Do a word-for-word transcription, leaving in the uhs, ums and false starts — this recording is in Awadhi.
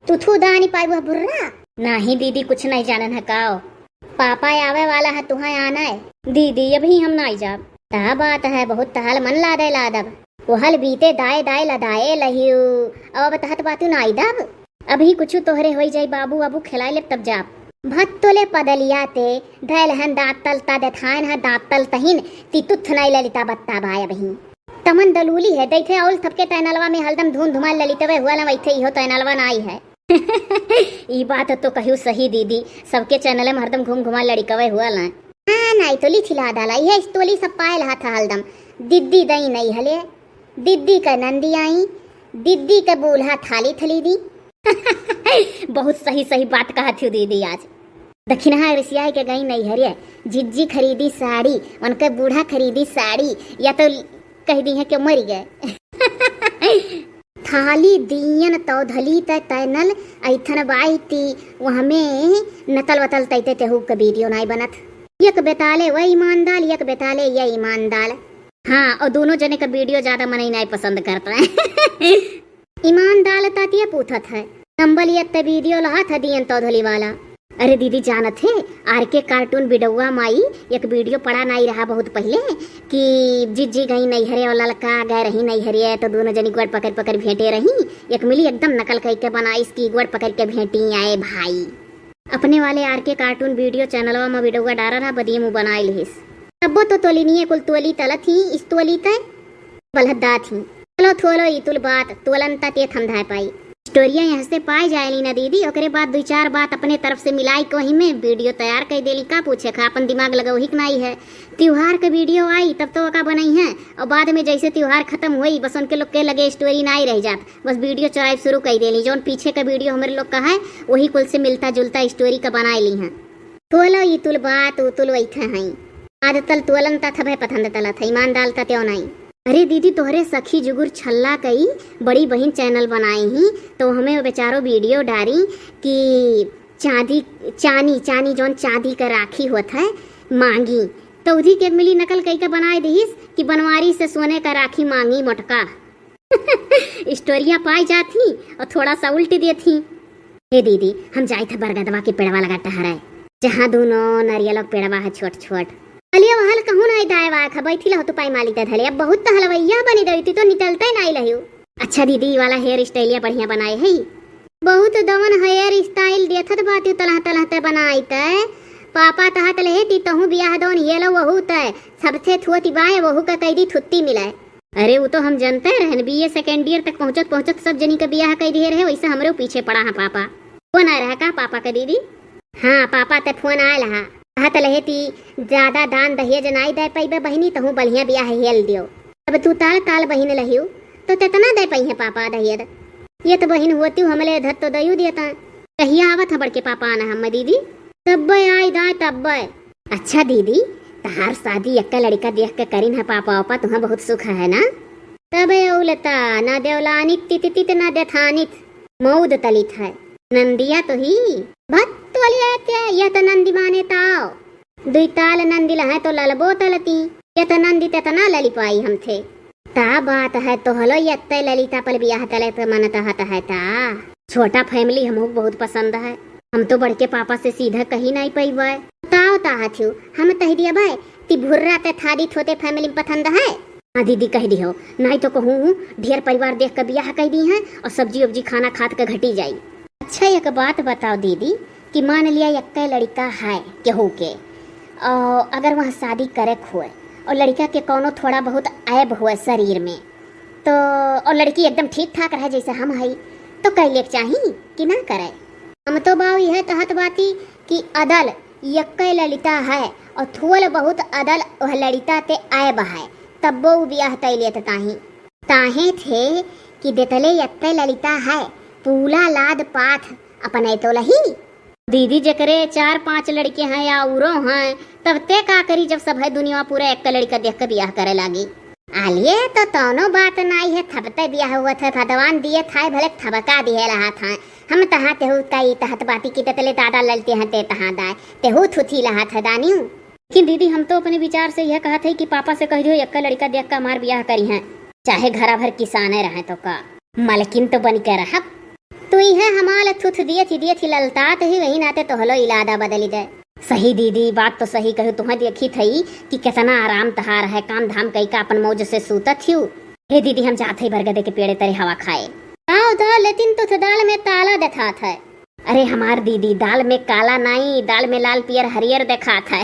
तू थू दानी पाई वह बुर्रा। नाही दीदी, कुछ नहीं जानन है काओ। पापा आवे वाला है तुहाँ आना है। दीदी, अभी हम नाही जाब। का बात है, बहुत तहाल मन लादे लादब। ओहल बीते दाए दाए लदाए लहियो। अब तहत बातू नाही दब। अभी कुछ तोहरे होई जाई बाबू, अबू खिलाई लेब तब जाब। भत्तोले पदलिया ते धैल हन दांतल ता देथायन है दांतल तहिन। ती तुथ नाही ललिता बत्ता बाय अबही। तमन दलूली है, दैथे औल थपके तैनलवा में हलदम धून धुमाल ललितवे हुआ ला वैथे इहो तैनलवा नाही है। ई बात तो कहियो सही दीदी, सबके चैनल में हरदम घूम घुमा लड़िकवे हुआ ला। हाँ, नाही तोली थिला डाला, इहे इस्तोली सब पाए लहा था हलदम। दिद्दी दई नहीं हले, दिद्दी का नंदी आई, दिद्दी का बूल्हा थाली थली दी। बहुत सही सही बात कहा थी दीदी आज। दखिनहा रिसियाई के गई नैहरे, जिज्जी खरीदी साड़ी, उनके बूढ़ा खरीदी साड़ी, या तो कह दी है कि मर गए। थाली दियन तौधली तै तैनल ऐथन बाई ती, वहमे नकल वतल तैते तेहू के वीडियो नाई बनत। एक बेताले वह ईमान दाल, एक बेताले ये ईमान दाल। हाँ, और दोनों जने का वीडियो ज्यादा मनई नाई पसंद करता है। ईमान दाल तातिया पूछत है, नंबर ये ते वीडियो लहा था दियन तौधली वाला। अरे दीदी जानत है, आर के कार्टून बिडौआ माई एक वीडियो पड़ा नाई रहा बहुत पहले कि जिज्जी गई नैहरे और ललका गए रही नैहरे तो दोनों जनी गोड़ पकड़ पकड़ भेंटे रही। एक मिली एकदम नकल कई के बनाइस की गोड़ पकड़ के भेंटी आए भाई। अपने वाले आर के कार्टून वीडियो चैनलवा में बिडौआ डारा रहा बदिये मुँह बनाए लिहिस। तब्बो तो तोलिनिये कुल तोली तलत ही इस तोली तय बलहदात ही। चलो थोलो ई तुल बात, तोलन ता ते थमधाए पाई। स्टोरिया यहाँ से पाए जाएली ना दीदी, ओकरे बाद दुई चार बात अपने तरफ से मिलाई के वही में वीडियो तैयार कर देली। का पूछे खा, अपन दिमाग लगाओ ही के नाई है। त्योहार के वीडियो आई तब तो ओका बनई है, और बाद में जैसे त्योहार खत्म होई बस उनके लोग के लगे स्टोरी नाई रह जात, बस वीडियो चोराई शुरू कर देली। जौन पीछे का वीडियो हमरे लोग का है वही कुल से मिलता जुलता स्टोरी का बनाए ली हैं। तोलो ई तुल बात, उ तुल वैथे हई। आदतल तोलन ता थबे पथंद तलत है, ईमान दाल ता त्यो नाई। अरे दीदी, तोहरे सखी जुगुर छल्ला कई बड़ी बहिन चैनल बनाई ही, तो हमें वो बेचारो वीडियो डारी कि चांदी, चानी, चानी जौन चांदी का राखी होत है, मांगी, तो उधी के मिली नकल कई के बनाए दिहिस कि बनवारी से सोने का राखी मांगी मोटका। स्टोरिया पाई जात ही और थोड़ा सा उल्टी देत ही। हे दीदी, हम जाइत है बरगदवा के पेड़वा लगा टहरे, जहाँ दोनों नरियलों के पेड़वा है छोट छोट। अलिया वहल कहूँ नाई दाए वाए खा, बैठी लहो तू पाई मालिक दे धले, अब बहुत तहलवैया बनी रही थी तो निकलते नाई लहियो। अच्छा दीदी, ई वाला हेयर स्टाइलिया बढ़िया बनाए है। बहुत दवन हेयर स्टाइल देखत बाती तलह तलह ते बनाई ते। पापा तहत लहे ती तहूँ बियाह दौन ये लो वहू ते, सबसे थुअती बाए वहू का कैदी थुत्ती मिलाए। अरे, उ तो हम जनते रहन, बीए सेकेंड ईयर तक पहुँचत पहुँचत सब जनी का बियाह कई दिहे रहे, वैसे हमरे पीछे पड़ा है पापा। फोन आए रहा का पापा का दीदी? हाँ, पापा ते फोन आए रहा। कहत लहे ती, "ज्यादा दान दहेज नाई दे पइबे बहिनी, तहूँ बढ़िया बियाह हेल दियो। अब तू ताल ताल बहिन लहियो, तो तेतना दे पइहे पापा दहेज? ये तो बहिन होती हमले धर तो दयू देता। कहिया आवत है बड़के पापा आना हम दीदी?" "तब्बे आई दाए, तब्बे।" "अच्छा दीदी, तहार शादी एक्का लड़का देख के करिन है पापा, पापा तुहाँ बहुत सुख है ना?" "तबे औलता, ना देवलानित तित तित ना देथानित, मौद तलित है। नंदिया तो ही।" "भत्त वाली आते, यह तो नंदी माने ताओ। दुई ताल नंदी लहे तो ललबो तलती, यह तो नंदी तेतना लली पाई हम थे।" "ता बात है, तोहलो यत्ते ललिता पल बियाह तले तो मन तहत है ता। छोटा फैमिली हमहू बहुत पसंद है। हम तो बड़के पापा से सीधा कही नाई पइबे।" "ताओ ताहा थियो, हम तह दिया भाई, ती भुर्रा ते थादी थोते फैमिली में पसंद है।" "हाँ दीदी, कह दिहो, नाई तो कहूँ ढेर परिवार देख के बियाह कह दी है और सब्जी उब्जी खाना खात के घटी जाई।" "अच्छा, एक बात बताओ दीदी कि मान लिया एक्के लड़का है केहू के, और अगर वहाँ शादी करे के हुए और लड़का के कौनो थोड़ा बहुत ऐब हुए शरीर में, तो, और लड़की एकदम ठीक ठाक रहे जैसे हम हई, तो कैले के चाही कि ना करे?" "हम तो बाऊ यह कहत बाती कि अदल यक्के ललिता है और थोल बहुत अदल वह ललिता ते ऐब है, तब्बो उ बियाह तय लेत ताही। ताहे थे कि देतले यक्के ललिता है, पूला लाद पाथ अपने तो लही।" "दीदी, जेकरे चार पांच लड़के हैं या उरो हैं, तब ते का करी जब सब है दुनिया पूरा एक लड़का देख के बियाह करे लागी?" "आलिए तो तौनो बात नाई है, थबते बियाह हुआ था, भगवान दिए था, भले थबका दिए रहा था। हम तहाँ तेहू कई तहत बाती की ततले दादा ललते हैं ते तहाँ दाए, तेहू थुथी रहा था दानियू।" "लेकिन दीदी, हम तो अपने विचार से यह कहत है कि पापा से कह दियो, एक लड़का देख के हमार बियाह करी हैं, चाहे घरा भर किसाने रहे तो का, मलकिन तो बन के रहब।" तू इहे हमाल थुथ दियत ही दियत ही ललतात ही, वही नाते तोहलो इलादा बदली दे। सही दीदी, बात तो सही कहू, तुहें देखी थई कि केतना आराम तहार है, काम धाम कई का अपन मौज से सूतत हिउ। हे दीदी, हम जात हई बरगदे के पेड़े तरे हवा खाए। आओ दा, लेकिन तुथ दाल में काला देखात है। अरे हमार दीदी, दाल में काला नाई, दाल में लाल पियर हरियर देखात है।